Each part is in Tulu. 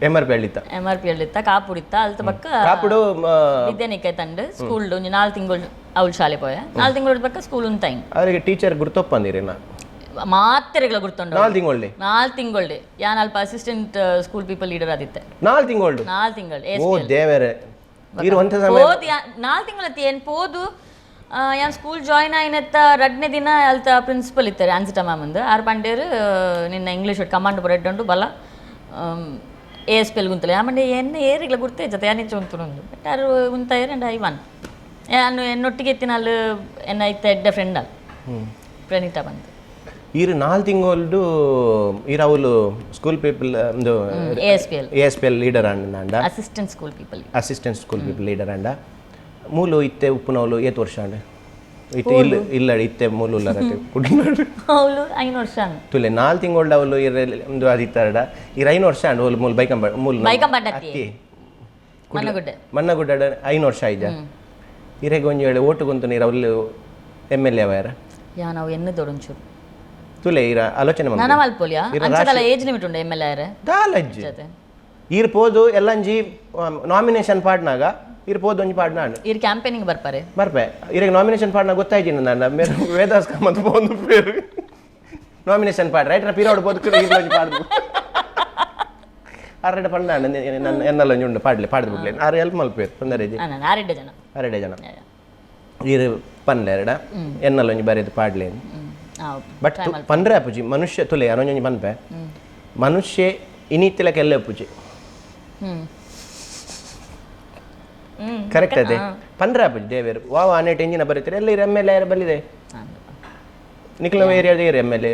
ಎಮ್ ಆರ್ ಪಿ ಹಳ್ಳಿತ್ತ. ಎಮ್ ಆರ್ ಪಿ ಹಳ್ಳಿತ್ತ, ಕಾಪುಡಿತ್ತ. ಅಲ್ತ ಬಕ್ಕ ಕಾಪುಡು. ವಿದ್ಯಾನಿಕೇತನ್ಡ್ ಸ್ಕೂಲ್ ಒಂಜಿ 4 ತಿಂಗಳು ಅವಳು ಶಾಲೆ ಪೋಯೆ. 4 ತಿಂಗಳು ಬಕ್ಕ ಸ್ಕೂಲ್ ಉಂತಾಯಿನ್. ಅವರಿಗೆ ಟೀಚರ್ ಗುರ್ತೊಪ್ಪಂದಿರಿನ? ಮಾತೆರೆಗ್ಲ ಗುರ್ತುಂಡು. 4 ತಿಂಗೊಳ್ಳಿ? 4 ತಿಂಗಳ್ಡೆ. ಯಾನ್ ಅಲ್ಪ ಅಸಿಸ್ಟೆಂಟ್ ಸ್ಕೂಲ್ ಪೀಪಲ್ ಲೀಡರ್ ಆದಿತ್ತೆ. 4 ತಿಂಗಳು? 4 ತಿಂಗಳು. ಓ ದೇವರೇ, ಇರು ಒಂತ ಸಮಯ. ಪೋದು 4 ತಿಂಗಳ ಏನ್ ಪೋದು ಯಾನ್ ಸ್ಕೂಲ್ ಜಾಯ್ನ್ ಆಯಿನತ್ತ ರಡ್ನೇ ದಿನ ಅಲ್ತ ಪ್ರಿನ್ಸಿಪಲ್ ಇತ್ತಾರೆ, ಅನ್ಸಿಟ ಮ್ಯಾಮ್ ಅಂದು. ಆರ್ ಪಂಡೇರು, ನಿನ್ನ ಇಂಗ್ಲೀಷ್ ಕಮಾಂಡ್ ಬರೆಡ್ ಉಂಡು, ಬಲ ಎ ಎಸ್ ಪಿ ಎಲ್ ಗುಂತಲೆ. ಆಮಂಡೆ ಎನ್ನ ಏರಿಗ್ಲ ಗುರ್ತೇ ಜತೆ ಯಾನಿಂಚ ಉಂತುನುಂದು. ಬಟ್ ಆರು ಉಂತಾಯರ್ ಅಂಡ್ I one. ಯಾನು ಎನ್ನೊಟ್ಟಿಗೆ ಎತ್ತಿನಾಲ್ ಎನ್ನ ಇತ್ತ ಎಡ್ಡ ಫ್ರೆಂಡ್ ಅಲ್ ಪ್ರಣೀತಾ ಬಂತು. ಈರು 4 ತಿಂಗಳದು ಈರು ಅವಳು ಸ್ಕೂಲ್ ಪೀಪಲ್ ಒಂದು A S P L. A S P L leader ಅಂಡ? Assistant school people. Assistant school people leader ಅಂಡ. ಮೂಲು ಇತ್ತೆ ಉಪ್ಪುನವಲು ಏತ್ ವರ್ಷ ಅಂಡ ಇತ್ತೆ ಇಲ್ಲ ಇಲ್ಲ ಇತ್ತೆ ಮೂಲು ಉಲ್ಲರತೆ ಕುಡ್ನಾಡು? ಅವಳು 5 ವರ್ಷ. ತುಲೆ, 4 ತಿಂಗಳು ಅವಳು ಇರ ಒಂದು ಅದಿತ್ತಾರಡ ಈರ್ 5 ವರ್ಷ ಅಂಡ ಅವಳು ಮೂಲು ಬೈಕಂಬ ಮೂಲು ಬೈಕಂಬಡ್ಡತ್ತಿ. ಅತ್ತಿ. ಮನ್ನಗುಡ್ಡೆ. ಮನ್ನಗುಡ್ಡ. 5 ವರ್ಷ ಆಯ್ಜ ಇರೆಗೆ ಒಂಜಿ ವೇಳೆ ಓಟು ಗುಂತು ನೀರು ಅವಳು ಎಮ್ ಎಲ್ ಎ ಅವರ? ಯಾ ನಾವು ಎನ್ನು ದೊಡೊಂಚೂರು. ತುಲೆ, ಇರ ಆಲೋಚನೆ ನನ ಮಲ್ಪು. ಮಲ್ಪೊಲಿಯಾ? ಅಂಚದಲ್ಲ, ಏಜ್ ಲಿಮಿಟ್ ಉಂಡು ಎಮ್ ಎಲ್ ಎ. ದಾಲಜ್ಜಿ. ಜೊತೆ. ಈರ್ ಪೋದು ಎಲ್ಲಂಜಿ ನಾಮಿನೇಷನ್ ಪಾಡ್ನಾಗ ಈರ್ ಪೋದು ಒಂಜಿ ಪಾಡ್ನಾಂಡ್. ಇರ್ ಕ್ಯಾಂಪೇನಿಂಗ್ ಬರ್ಪಾರೆ. ಬರ್ಪೆ. ಇರೆಗ್ ನಾಮಿನೇಷನ್ ಪಾಡ್ನಾಗ ಗೊತ್ತಾಯ್ಜಿನ ನನ್ನ ಮೇರೆ ವೇದಾಸ್ ಕಾಮತ್ ಪೋಂದು ಪೇರು ನಾಮಿನೇಷನ್ ಪಾಡ್ ರೈಟ್ ಪಿರೋಡ್ ಪೋದು ಈರ್ಲ ಒಂಜಿ ಪಾಡ್ದು ಆರೆಡ ಪಂಡ ನನ್ನ ಎನ್ನಲ್ಲ ಒಂಜಿ ಉಂಡು, ಪಾಡ್ಲೆ, ಪಾಡ್ದು ಬಿಡ್ಲೆ. ಆರು ಹೆಲ್ಪ್ ಮಲ್ಪೇರು, ತೊಂದರೆ ಇಜ್ಜಿ. ನಾನು ಆರೆಡ್ಡೆ ಜನ. ಆರೆಡೆ ಜನ. ಈರು ಪನ್ಲೆ ಎರಡ ಎನ್ನಲ್ಲ ಒಂಜಿ ಬರೆದು ಪಾಡ್ಲೆ. ಬಟ್ ಪಂಡ್ರೆ ಅಪ್ಪುಜಿ ಮನುಷ್ಯ. ತುಲೆ, ಅನೊಂಜಿ ಪನ್ಪೆ, ಮನುಷ್ಯ ಇನಿತ್ತಿಲಕ ಎಲ್ಲ ಅಪ್ಪುಜಿ. ಹ್ಮ್ ಹ್ಮ್ ಕರೆಕ್ಟ್ ಅದೇ. ಪಂಡ್ರೆ ಅಪ್ಪುಜಿ ದೇವೇರು ವಾ ಆನೇಟ್ ಇಂಜಿನ ಬರೀತಾರೆ ಎಲ್ಲ. ಎಮ್ ಎಲ್ ಎ ಬಲ್ಲಿದೆ ನಿಖಿಲ ಏರಿಯಾದ ಏರಿ ಎಮ್ ಎಲ್ ಎ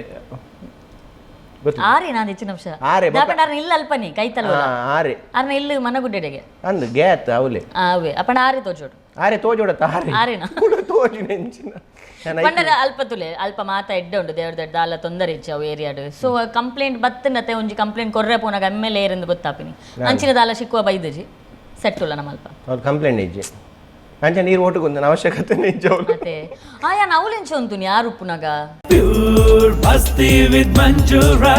ಗೊತ್ತು. ಆರೆ ನಾನು ಹೆಚ್ಚಿನ ಅಂಶ. ಆರೆ. ದಾಪಂಡ ಆರ್ನ ಇಲ್ಲ ಅಲ್ಪನಿ ಕೈತಲ್ವ. ಹಾ, ಆರೆ. ಆರ್ನ ಇಲ್ಲಿ ಮನಗುಡ್ಡೆಡೆಗೆ. ಅಂದು ಗ್ಯಾತ್ ಅವಲೆ. ಅವೇ ಅಪ್ಪಂಡ ಆರೆ ತೋಜೋಡು. ಆರೆ ತೋಜೋಡತ್ತ ಆರೆ. ಆರೇನಾ? ಕೂಡ ತೋಜಿನ ಎಂಚಿನ ನಾನು ಪಂಡರ ಅಲ್ಪ ತುಲೆ, ಅಲ್ಪ ಮಾತ ಎಡ್ಡೆ ಉಂಡು. ದೇವ್ರ ದೊಡ್ಡ ದಾಲ ತೊಂದರೆ ಇಚ್ಚ ಅವು ಏರಿಯಾಡು. ಸೊ ಕಂಪ್ಲೇಂಟ್ ಬತ್ತನತೆ ಒಂಜಿ ಕಂಪ್ಲೇಂಟ್ ಕೊರ್ರೆ ಪೋನಾಗ ಎಮ್ ಎಲ್ ಏರಿಂದು ಗೊತ್ತಾಪಿನಿ. ಅಂಚಿನ ದಾಲ ಶಿಕ್ಕುವ ಬೈದಜಿ ಸೆಟ್ ಉಲ್ಲ ನಮ್ಮ ಅಲ್ಪ. ಅವ್ರು ಕಂಪ್ಲೇಂಟ್ ಇಜ್ಜಿ. ಅಂಚೆ ನೀರು ಓಟುಗೊಂದು ಅವಶ್ಯಕತೆ ಇಜ್ಜಿ ಅವಳು. ಮತ್ತೆ ಆಯಾ ನಾವು ಎಂಚ ಉಂಟು ಯಾರು ಉಪ್ಪುನಾಗ. Pure Masti with Manjura.